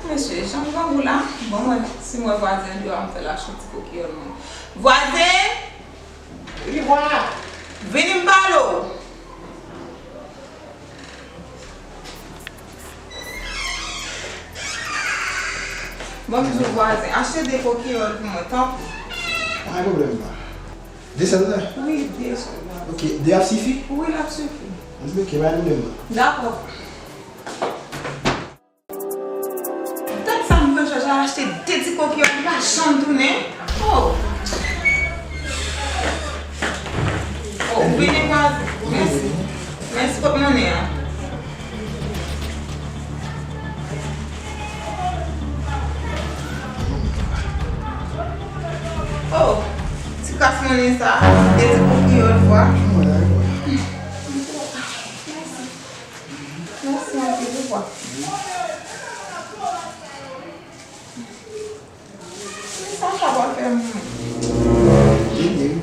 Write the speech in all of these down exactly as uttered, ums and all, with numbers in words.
Mesye, jan grangou la, bon, mwen, si mwen vwazen deyò, m fè l achte yon ti kokiyòl mwen. Vwazen! Wi, vwa! Vini m pale w! Bon, m di w vwazen, achte de kokiyòl pou mwen, tanpri. Pa gen pwoblèm, vwa. De sèl la? Wi, de sèl la. Ok, de ap sifi? Wi, l ap sifi. Ok, pa gen pwoblèm, vwa. Dakò. Dat sa m pran chaj la achte de ti kokiyòl, li pa janm tounen. Oh! Oh, ou vini vwazen. Mèsi. Mèsi, kot monnen an? Oh, ti kras monnen sa, de ti kokiyòl vwa. Mèsi. Mèsi anpil, ou vwa. Men sa w ka pral fè mwen. Ede m.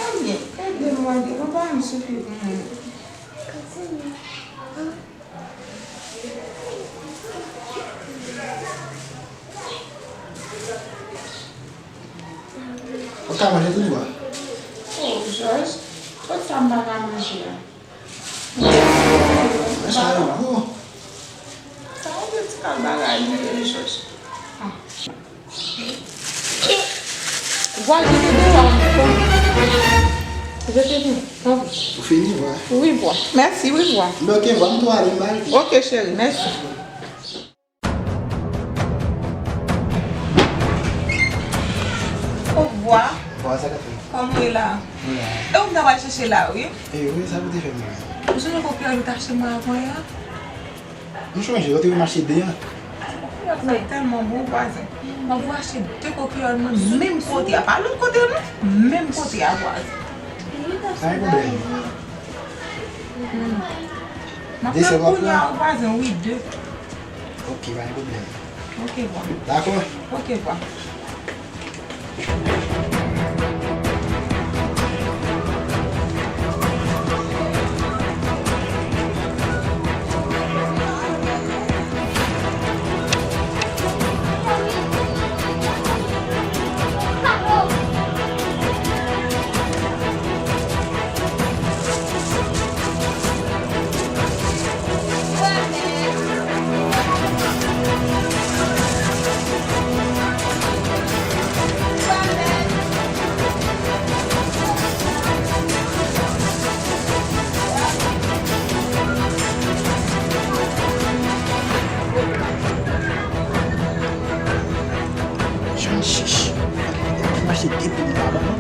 Ebyen, ede m, ede m, pa m sifi pou mwen. Ou ka manje tou, vwa? Oh, Jòj, kot sa m pa ka manje a? Mèsi, vwa. Sa yon ti kal bagay li ye, Jòj. Ah. Vwa, jete deyò a. Jete li, tanpri. Ou fini, vwa? Wi, vwa. Mèsi, wi, vwa. Men ok, vwa, m tou ale, m ale. Ok, cheri, mèsi. Oh, vwa. Vwa, sa k ap fèt? Kòman w ye la? Wi, la. E ou m ta pral chèche la, wi. E wi, sa pou te fè m la? Ou sonje kokiyòl ou t achte mwen avanyè a? M chonje, ou te wè m achte de an. Sa tèlman bon, vwazen. M ap voye achte de kokiyòl mwen menm kote a. Pa lòt kote non. Menm kote a, vwazen. Pa gen pwoblèm. Hmm. M ap fè l kounye a, vwazen, wi, de. Ok, pa gen pwoblèm. Ok, vwa. Dakò. Ok, vwa. Jwenn chich. Mache depi m pa ban non.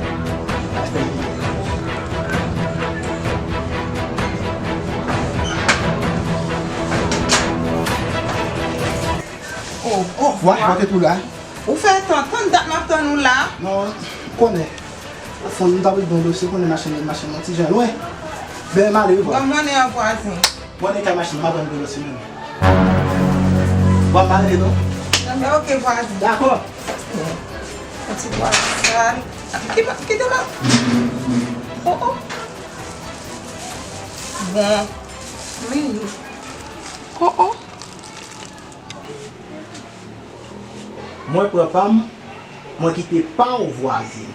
Oh, oh, vwa, mwen te tou la. Ou fè tan, tann dat m ap tann ou la. Non, ou konnen. Fò m ta vle ban dosye, ou konnen machin, machin nan ti jan lwen. Ben, m ale wi, vwa. Ban m monnen an, vwazen. Monnen kay machin, m ap ban dosye menm. Vwa, m ale non. Enben, ok, vwazen. Dakò. Yon ti vwa sal. Kite, kite la. Oh, oh. Bon. Wi. Oh, oh. Mwen pran pa m, mwen kite pa w vwazen.